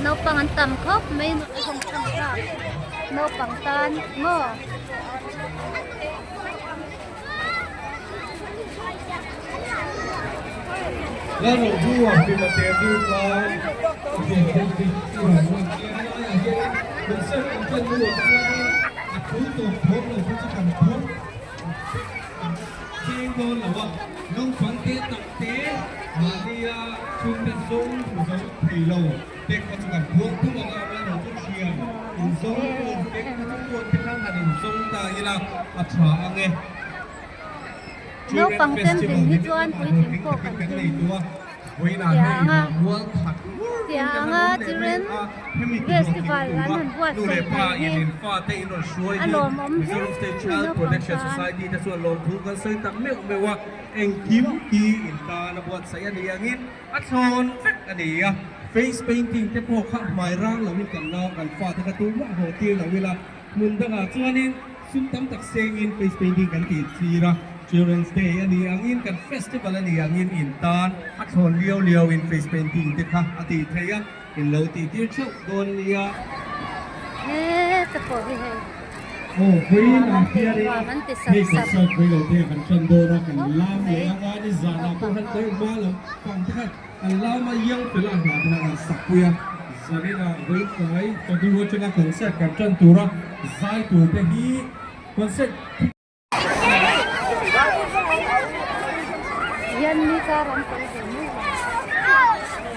Naupang an tam khawp mai naupang tan maw. Naupang ten hlim hi chuan puitling pawh kan hlim tiang a tiang a children festival an han buatsaih thei hi a lawmawm hle mai naupang tan. A thlawn vek a ni a, face painting te pawh kha hmai rang loin kan nau kan fate kha tumah haw tir lo ila, hmun dangah chuanin sum tam tak sengin face painting kan tih tir a, Children's Day a ni angin kan festival a ni angin in tan a thlawn liau liauin face painting te kha a tih theih a, in lo tih tir theuh dawn a nia. Heta pawh hi hei. Aw vawiin ah hianin hei concert vawi lo te kan tan dawn a, kan lam leh anga ni zanah pawh han tlawih hma lam pang te khan an lam a iang fel a hna te khan an sak pui a, zanin ah vawi tlai chawhnu atanga concert kan tan tur a zai tur te hi concert. Hian ni kar an tel ve mai a,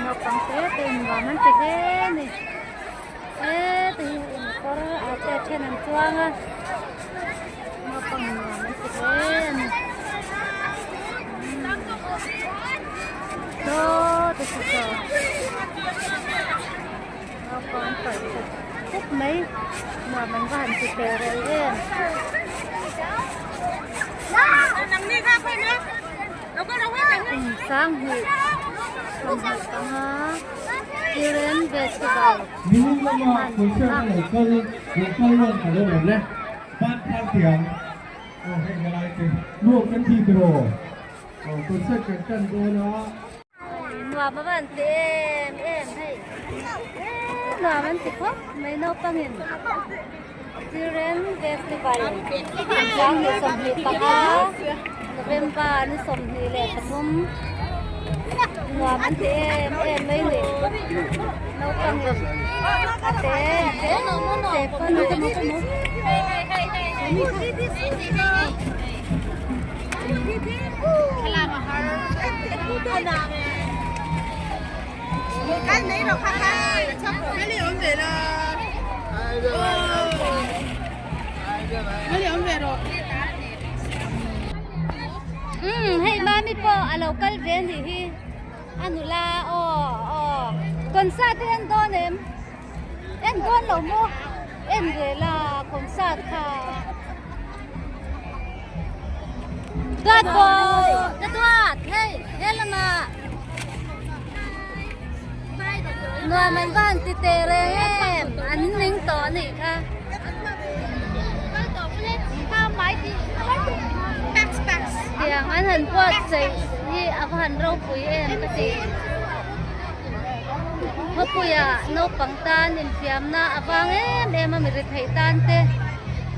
naupang te te in nuam an ti hle a ni. Heti hi motor ah te then an chuang a naupang nuam an ti hle a ni saw te chu saw naupang an kalh khup khup mai nuam an va han ti teh reuh em. Sanghnih sawmhnih panga Children Festival Nimin lama concert a lo kal lo kal rawn ka lo awm le ban phar tiang aw hei helai te nuam kan ti tiraw aw concert kan tan dawn a. Nuam a van ti em em hei nuam an ti khawp mai naupangin Children Festival 2025 November ni 23 nuam an ti em em mai ni naupangin a te a te te pawn Umm hei mami pawh a lo kal ve anih hi a nula aw aw concert te en dawn em en dawn lo maw en ve la concert kha Tuat pawh ka tuat hei he lamah nuam an va han ti teh reng em an ning tawh a nih kha. Tiang an han buatsaih hi a va han ropui em ka ti. Khawpuia naupang tan infiamna a vang em em a mi retheih tan te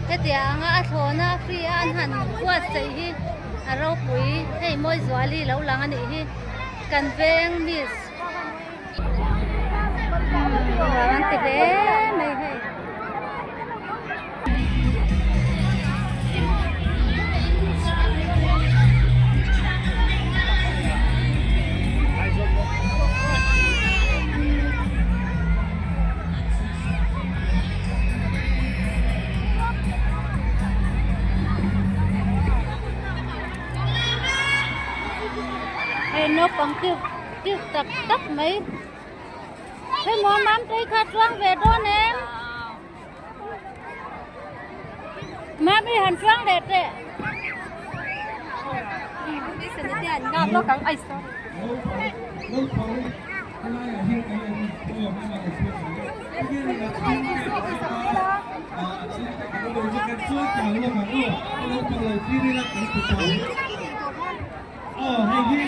hetiang anga a thlawna a free a an han buatsaih hi a ropui hei Mawizuali lo lang a nih hi kan veng miss nuam an ti hle mai hei. Hei naupang cute cute tak tak mai hei maw mam te kha chuang ve dawn em. Mami han chuang leh teh. Aw hei hi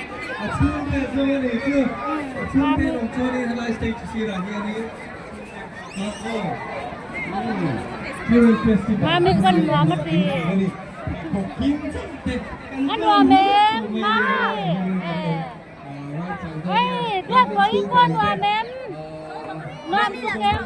a chhungte zawng a nih chu a chhungte lo chuan in helai stage sirah hianin. Mami kan nuam a ti. A nuam em Mami? Hei duat mawi pawh a nuam em? Nuam tuk em?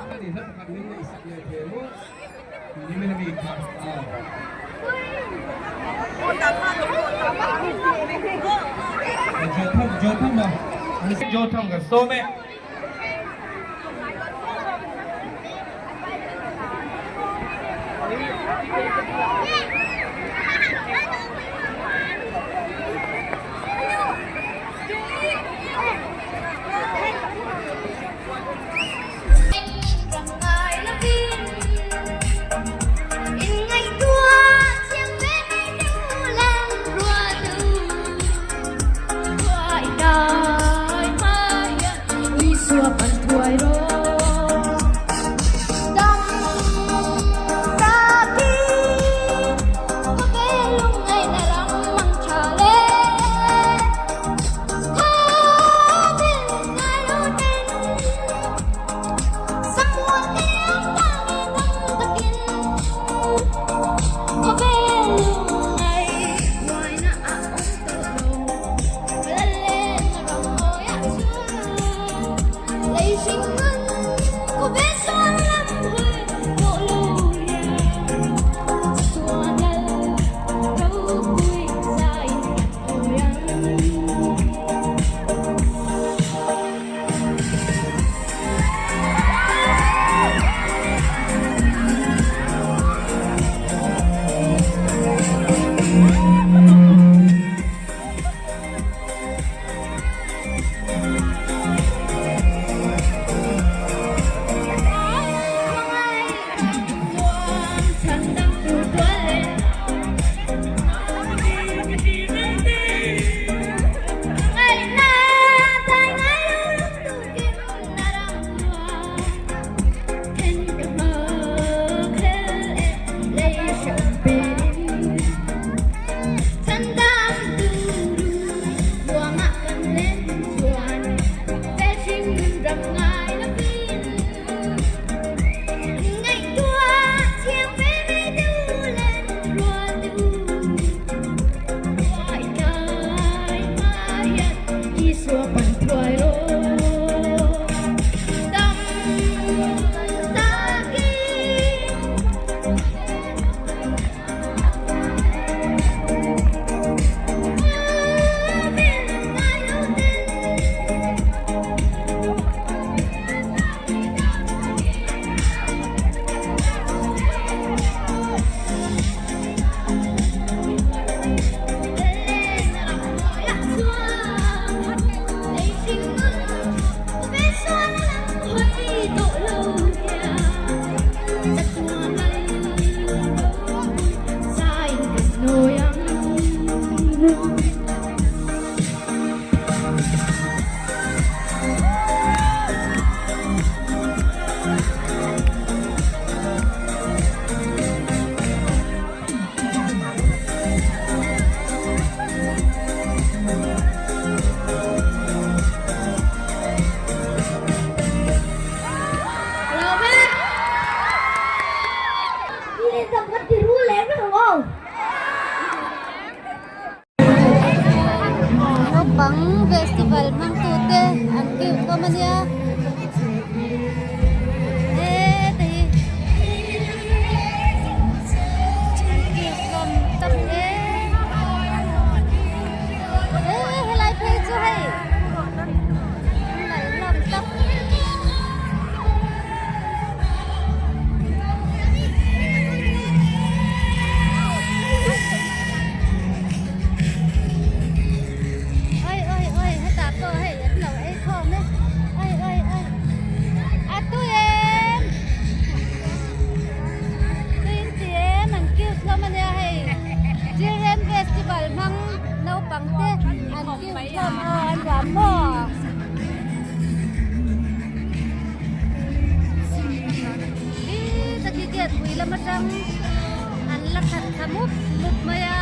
Naupang festival hmangtute an queue khawm a nia heta hi an queue khawm tam hle he helai phei chu hei an lal hlawm tawp. Oi oi oi hetah pawh hei an lo ei khawm e oi oi oi a tui em tui in ti em an cute hlawm ania hei children festival hmang naupang te an cute hlawm aw an ruam maw. Hi taki gate pui lam atang an la khat thla mup mup mai a.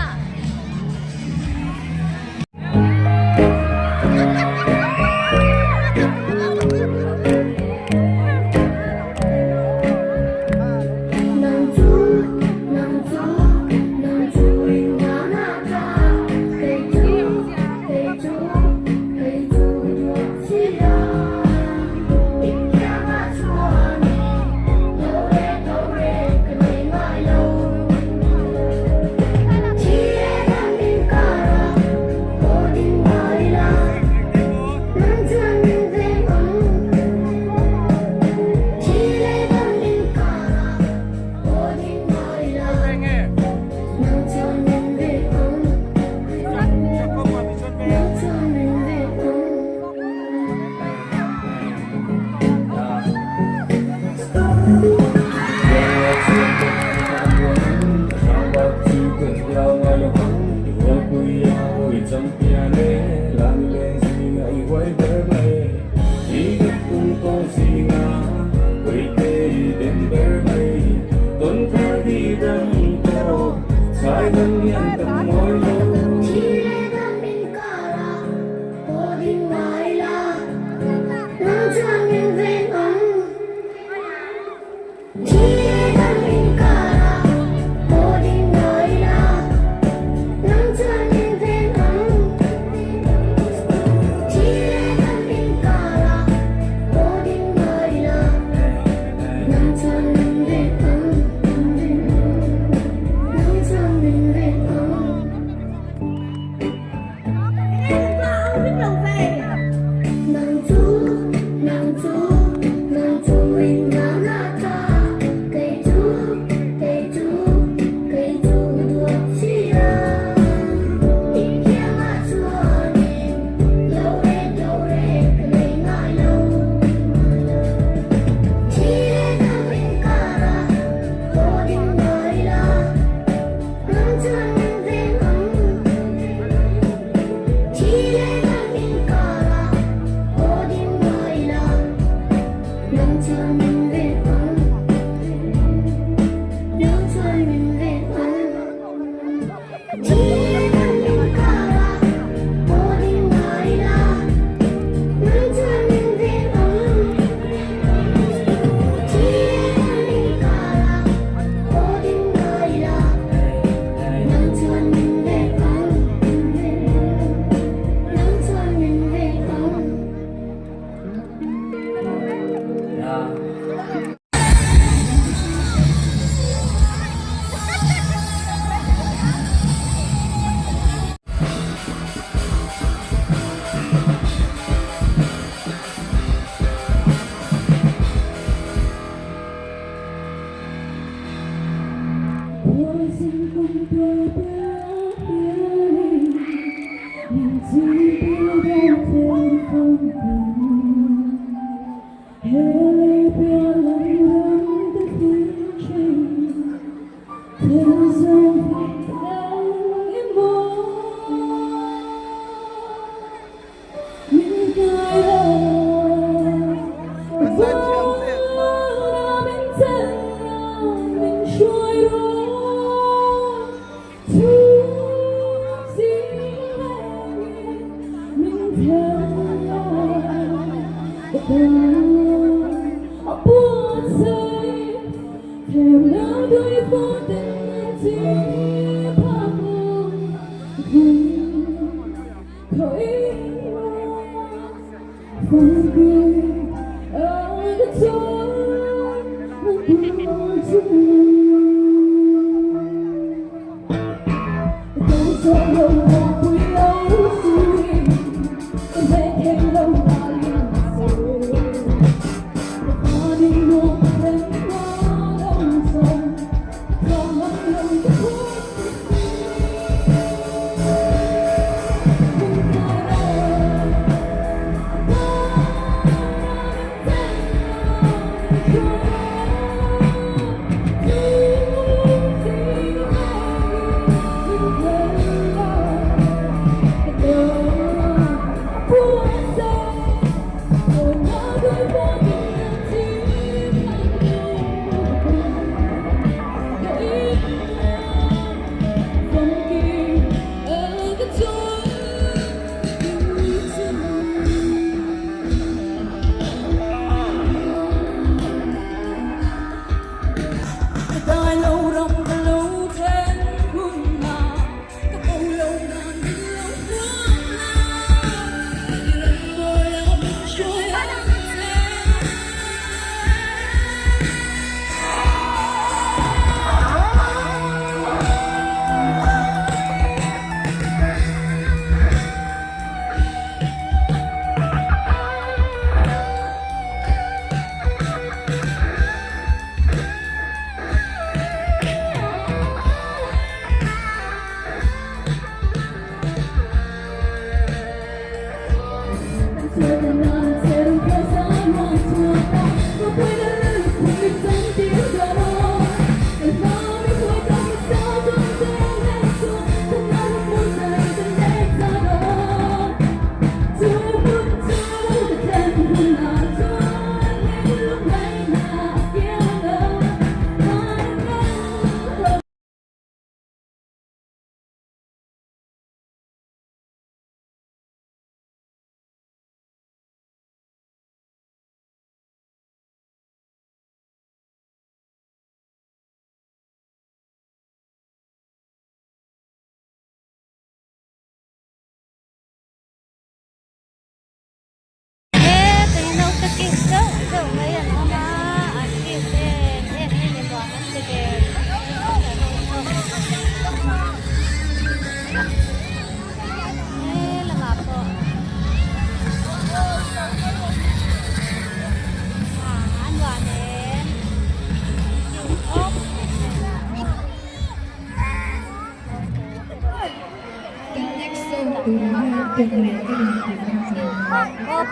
Cute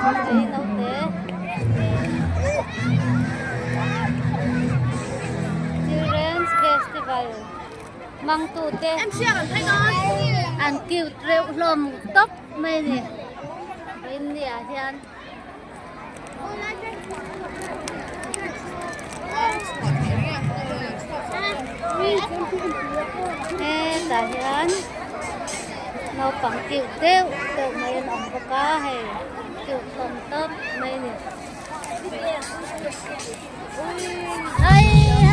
khawp mai naute. Children's Festival hmangtute an cute reuh hlawm tawp mai a ni India hian. Hetah hian naupang cute deuh deuh mai an awm bawk a hei cute hlawm tawp mai a ni. Ai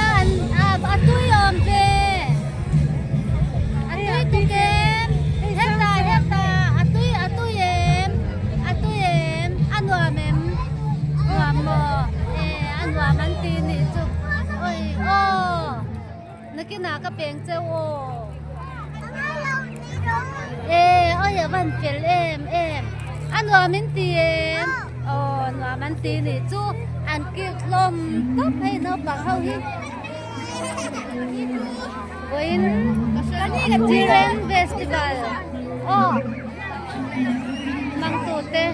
a a tui awm ve a tui tuk em heta heta a tui a tui em a tui em a nuam em nuam maw e a nuam an ti nih chu oi aw nakinah ka peng cheu aw e oi a van fel em em a nuam in ti em aw nuam an ti nih chu an cute hlawm tawp hei naupang ho hi vawiin children festival aw hmangtu te.